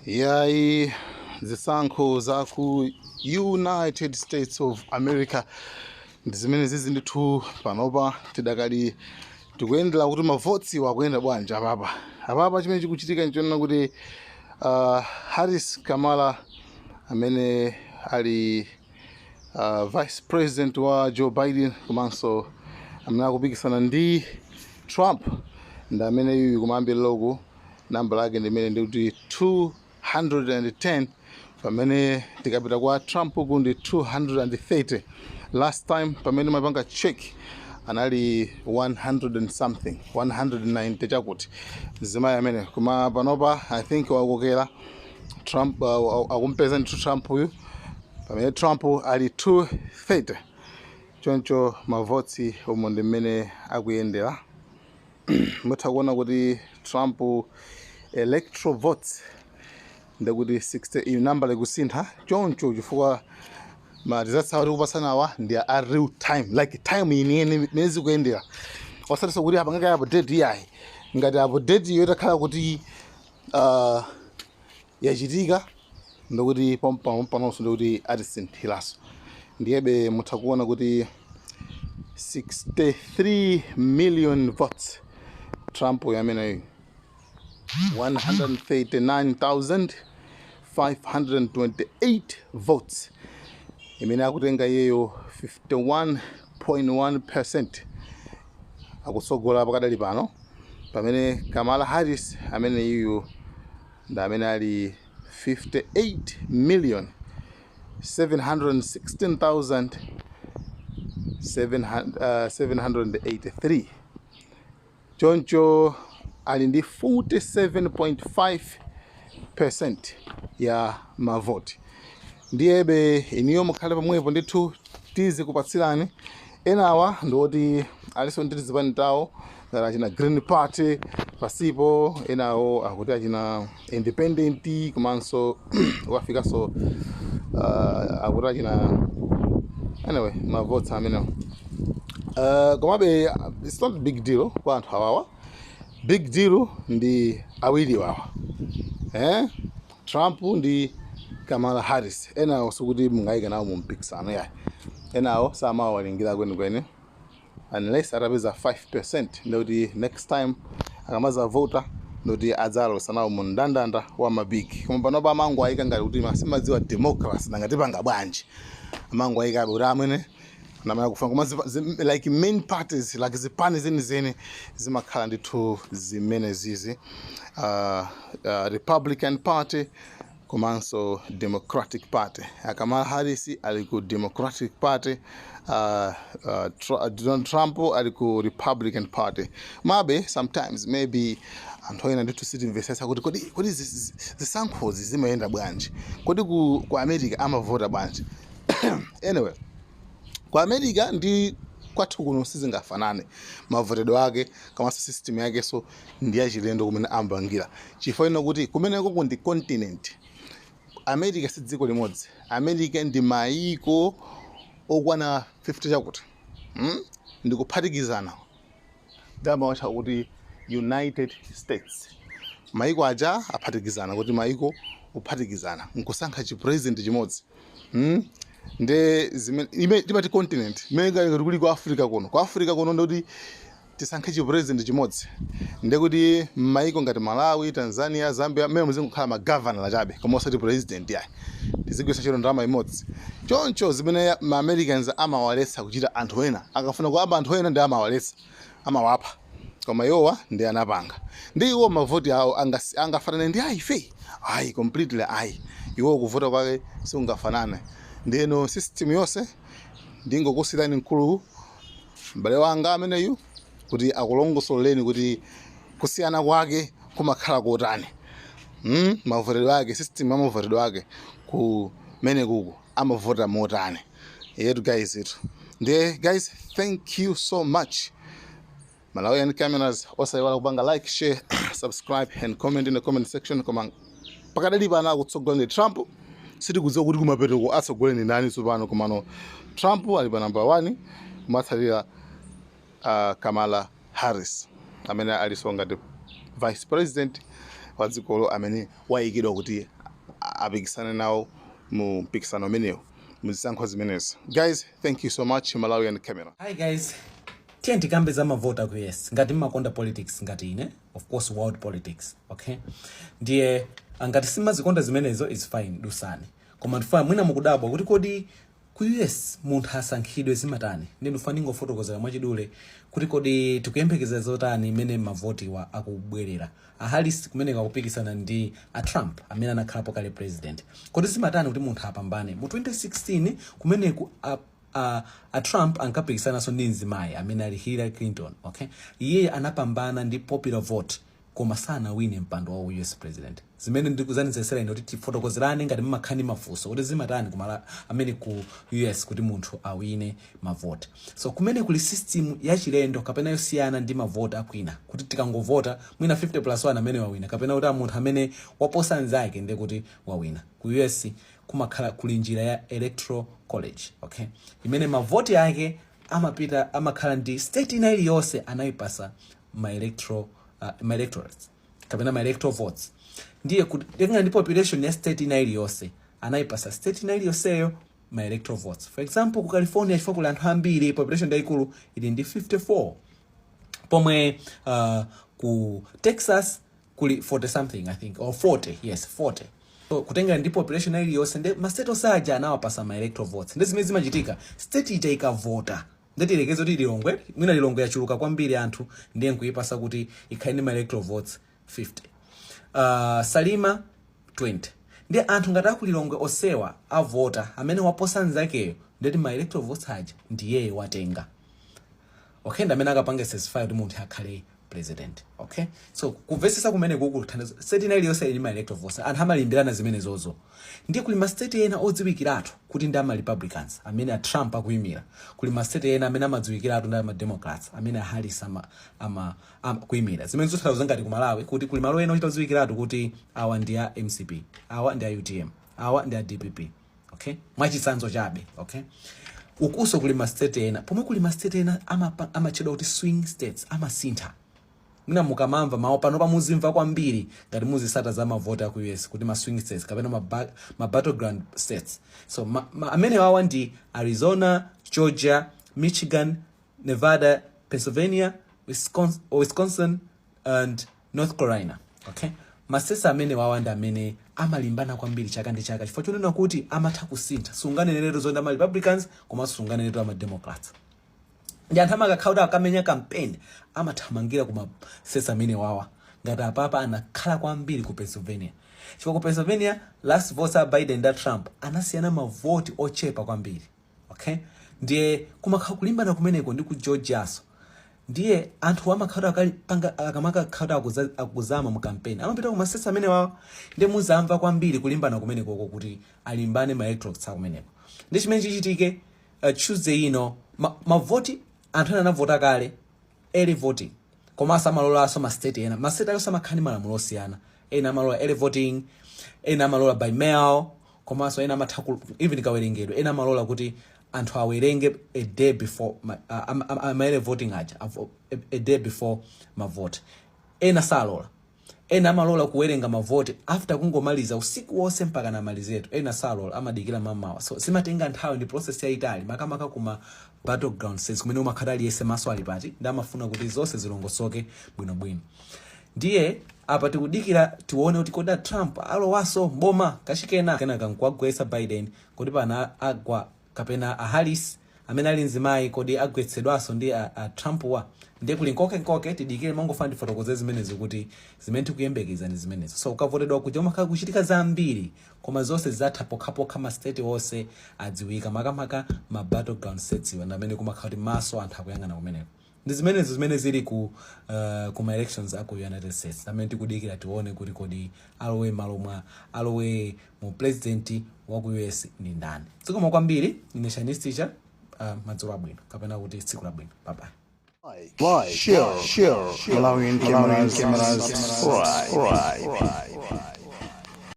Yayi, zisankho za ku United States of America ndi zimene zizi ndithu. Panopa tidakali tikuyendera kuti mavotsi akuyenda bwanji apapa. Apapa chimene chikuchitika nchonena kuti Harris Kamala, amene ali vice president wa Joe Biden komanso amene akupikisana ndi Trump, ndi amene yuyu kumayambiriro namba lake ndimene ndikuti 210, pamene tikapita kwa Trump uku ndi 230. Last time pamene mapanga check anali 100 and something, 190 chakuti mzimayi amene, koma panopa I think wakokera Trump, akumpeza ndithu Trump uyu, pamene Trump ali 230. Choncho mavotsi umo ndi mmene akuyendera. Mutha kuona kuti Trump electoral votes ndekuti 60, iyi namba likusintha choncho chifukwa ma results awo tikupasanawa ndi a real time, like time yeniyeni imene zikuyendera, osatinso kuti apangaka update, iyayi. Ngati update iyo itakhala kuti yachitika, ndikuti pompanonso ndikuti atisinthiranso. Ndiyebe mutha kuona kuti 63 million votes Trump uyu ameneyu, 139,528 votes imene akutenga iyeyo, 51.1%, akutsogola pakadali pano, pamene Kamala Harris amene iyu ndi amene ali 58 million 716,783. Choncho ali ndi 47.5% ya mavoti. Ndiyebe iniyo mukhale pamwepo ndithu, tizikupatsirani. Enawa ndiwoti alinso ndi zipani tawo, ngati achina Green Party pasipo, enawo akuti achina Independent, komanso wafikanso akuti achina, anyway, mavotes amenewo. Komabe it's not big deal kwa anthu awawa. Big deal ndi awiri wawa, eh? Trump ndi Kamala Harris. Enawo sikuti mungayike nawo mu mpikisano, yayi. Enawo samawalingira kwenikweni unless atapeza 5%, ndikuti next time akamazavota ndikuti adzalosa nawo mu mndandanda wa mabig. Koma panopa amango ayika ngati kuti simadziwa democracy, nangatipanga bwanji, amango ayikabe kuti amwene namaya kufa. Koma like main parties, like zipani zenizeni zimakhala ndithu zimene zizi, Republican Party komanso Democratic Party. Kamala Harris ali ku Democratic Party, Donald Trump ali ku Republican Party. Mabe sometimes maybe anthu ena ndithu sitimvetsetsa kuti kodi zisankhozi zimayenda bwanji, kodi ku America amavota bwanji? Anyway, ku America ndi kwathu kuno sizingafanane mavotedwe ake, komanso system yake so ndi yachilendo kumene ambangira, chifukwa ino kuti kumeneko ndi continent. America si dziko limodzi. America ndi maiko okwana 50 chakuti, Ndikuphatikizana ndamawatcha kuti United States. Maiko aja aphatikizana kuti maiko kuphatikizana nkusankha chipresident chimodzi, Nde zimene ime timati continent imene ngati kuli ku Africa kuno, ku Africa kuno ndikuti tisankhe chipresident chimodzi, ndekuti m'maiko ngati Malawi, Tanzania, Zambia, mmene muzingokhala magavana chabe koma osati president, yayi. Tizigwiritsa ntchito ndalama imodzi. Choncho zimene ma Americans amawaletsa kuchita anthu ena, akafuna kuaba anthu ena ndi amawaletsa, amawapha, koma iwowa ndi anapanga ndi iwo mavoti awo angafanane ndi aife? Ayi, completely ayi. Iwo kuvota kwake sikungafanane. Ndiyeno system yonse ndingokusiyirani mkulu m'bale wanga ameneyu kuti akulongosoleni kuti kusiyana kwake kumakhala kotani, Mavotedwe ake, system ya mavotedwe ake kumene kuku amavota motani yetu, guys itu. Ndiye guys, thank you so much. Malawian Cameras, osayiwala kupanga like, share, subscribe and comment in the comment section. Koma pakadali pano akutsogola ndi Trump. Sitikudziwa kuti kumapetoko atsogole ndi ndani tsopano, komano Trump ali pa number 1, kumatsalira Kamala Harris amene alinso ngati vice president wa dzikolo amene wayikidwa kuti Apikisane nawo mu mpikisano umenewu, muzisankho zimenezo. Guys, thank you so much. Malawian Camera. Hi guys, tiye tikambe za mavota ku US. Ngati mmakonda politics ngati ine, of course world politics, okay? Ndiye ngati simazikonda zimenezo, is fine, dusani. Koma ndifuna mwina mukudabwa kuti kodi ku US munthu asankhidwe zimatani? Ndi ndifuna ndingofotokozera mwachidule kuti kodi tikuyembekeza zotani imene mavotiwa akubwerera. A Harris kumeneka akupikisana ndi a Trump amene anakhalapo kale president. Kodi zimatani kuti munthu apambane? Mu 2016 kumeneku a Trump ankapikisanaso ndi mzimayi amene ali Hillary Clinton, okay? Iye anapambana ndi popular vote koma sanawine mpando wa US president. Zimene ndikuzanizesera ine kuti tifotokozerane ngati mmakhala ndi mafunso kuti zimatani kumala amene ku US kuti munthu awine mavoti. So kumene kuli system yachilendo kapena yosiyana ndi mavoti akwina, kuti tikangovota mwina 50 plus 1 amene wawina, kapena kuti munthu amene waposa anzake ndiye kuti wawina. Ku US kumakhala kuli njira ya Electoral College, okay, imene mavoti ake amapita, amakhala ndi state ina iliyonse anayipasa ma electorates kapena ma electoral votes. Ndiye kutengera ndi population ya state ina iliyonse, anayipasa state ina iliyonseyo ma electoral votes. For example, ku California, chifukwa kuli anthu ambiri, population yayikulu, ili ndi 54, pomwe ku Texas kuli 40 something, I think, or 40, yes, 40. So kutengera ndi population iliyonse, ndi ma state osaja anawapasa ma electoral votes. Ndi zimene zimachitika, state ija ikavota, ndeti kuti Lilongwe, mwina Lilongwe yachuluka kwambiri anthu, ndiye nkuyipasa kuti ikhale ndi ma electoral votes 50, Salima 20. Ndi anthu ngati aku Lilongwe osewa avota, amene waposa nzakeyo, ndeti ma electoral votes aja ndiyeyo watenga, okay? Ndi amene akapange certify kuti munthu akhale president, okay? So kumvetsetsa kumene kuku kuthandiza. State ina iliyonse ili ma electoral votes, anthu amalimbirana zimenezozo. Ndiye kuli ma state ena odziwikiratu kuti ndi ama Republicans amene a Trump akuyimira, kuli ma state ena amene amadziwikiratu ndi ama Democrats amene a Harris ama kuyimira. Zimene zotanthauza ngati ku Malawi kuti kuli malo ena ochita odziwikiratu kuti awa ndi a MCP, awa ndi a UTM, awa ndi a DPP, okay? Mwachitsanzo chabe, okay? Ukuso kuli ma state ena, pomwe kuli ma state ena amatchedwa kuti swing states, amasintha. Mwina mukamamva mawu pano pamuzimva kwambiri ngati muzisata za mavoti aku US kuti ma swing states kapena ma battleground states. So amene wawa ndi Arizona, Georgia, Michigan, Nevada, Pennsylvania, Wisconsin and North Carolina, okay? Ma states amene wawa ndi amene amalimbana kwambiri chaka ndi chaka, chifukwa chonena kuti amatha kusintha. Sunganeneretu zonda ama Republicans komanso sunganeneretu ama Democrats. Ndi anthu amakakhala kuti akamenya campaign amathamangira kuma states amene wawa. Ngati apapa anakhala kwambiri ku Pennsylvania, chifukwa ku Pennsylvania last votes a Biden ndi a Trump anasiyana mavoti ochepa kwambiri, okay? Ndiye kumakhala kulimbana kumeneko ndi ku Georgiaso. Ndiye anthu amakhala akalipanga akamakakhala akuzama mu campaign amapita ku ma states amene wawa. Ndiye muzamva kwambiri kulimbana kumenekoko kuti alimbane ma electorates akumeneko. Ndi chimene chichitike Tuesday ino, mavoti anthu ena anavota kale early voting, komanso amalolanso ma state ena. Ma state ayonso amakhala ndi malamulo osiyana. Ena amalola early voting, ena amalola by mail, komanso ena amatha even kawerengedwe, ena amalola kuti anthu awerenge a day before ama early voting aja a day before mavote. Ena salola. Ena amalola kuwerenga mavoti after kungomaliza usiku wonse mpaka namalizetu. Ena salola, amadikira mamawa. So zimatenga nthawi, ndi process yayitali, makamaka kuma battleground states kumene umakhala aliyese maso ali pati ndi amafuna kuti zonse zilongosoke bwinobwino. Ndiye apa tikudikira tione kuti kodi a Trump alowaso mboma kachikena, kenaka nkuwagwetsa Biden? Kodi pana agwa kapena a Harris amene ali mzimayi, kodi agwetsedwanso ndi a Trump wa? Ndiye kuli nkokenkoke, tidikire. Mangofuna ndifotokoze zimenezo kuti zimene tikuyembekeza ndi zimenezo. So ukavotedwa kuja umakhala kuchitika zambiri, koma zonse zatha pokhapokha ma state onse adziwika, makamaka ma battleground states iwa ndi amene kumakhala kuti maso anthu akuyang'ana kumeneko. Ndi zimenezo zimene zili ku ma elections aku United States, amene tikudikira tione kuti kodi alowe malo mwa alowe mu president wa ku US ndi ndani. Zikomo kwambiri. Ine Chinese Teacher. Madzulo abwino kapena kuti tsiku labwino. Bye bye. Like, share, share, Malawian cameras, subscribe.